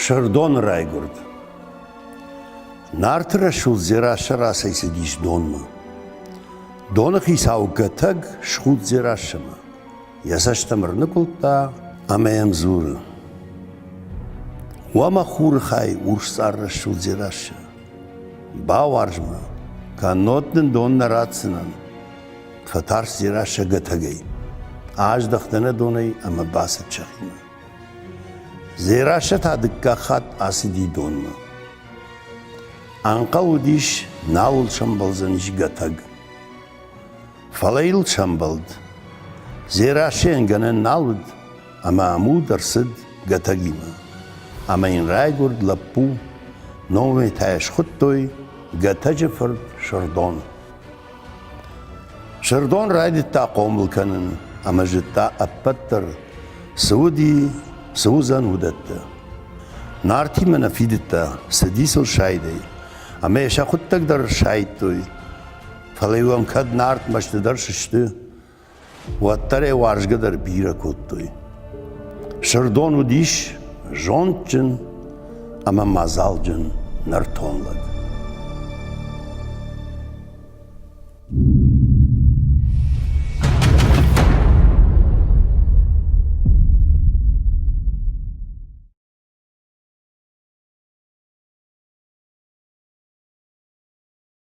Сырдоны райгуырд. Нарты рӕсугъд Дзерассӕ рацӕйцыдис донмӕ. Доны хицау Гӕтӕг схудт Дзерассӕмӕ. Йӕ цӕст ӕм ӕрныкъуылдта ӕмӕ йӕм дзуры: Уӕ мӕ хуры хай, урсцъар рӕсугъд Дзерассӕ, бауарз мӕ, кӕннод дын дон нӕ ратдзынӕн. Фӕтарст Дзерассӕ Гӕтӕгӕй. Аздӕхт ӕнӕ донӕй ӕмӕ бацыд сӕхимӕ. Дзерассӕ та дыккаг хатт ацыди донмӕ. Ӕнхъӕл уыдис, нал ыл сӕмбӕлдзӕнис Гӕтӕг. Фӕлӕ йыл сӕмбӕлд. Дзерассӕйӕн гӕнӕн нал уыд, ӕмӕ ӕмуд ӕрцыд Гӕтӕгимӕ. Ӕмӕ йын райгуырд лӕппу, номӕй та йӕ схуыдтой Гӕтӕджы фырт Сырдон. Сырдон райдыдта хъомыл кӕнын ӕмӕ зыдта ӕппӕт дӕр, цы уыди, цы уыдзӕн, уыдӕттӕ. Нартимӕ нӕ фидыдта, цыди сыл сайдӕй, ӕмӕ йӕ сӕхуыдтӕг дӕр сайдтой. Фӕлӕ-иу ӕм кӕд Нарт мӕстыдӕр сысты, уӕддӕр ӕй уарзгӕ дӕр бирӕ кодтой. Сырдон уыдис зондджын ӕмӕ мадзалджын нӕртон лӕг.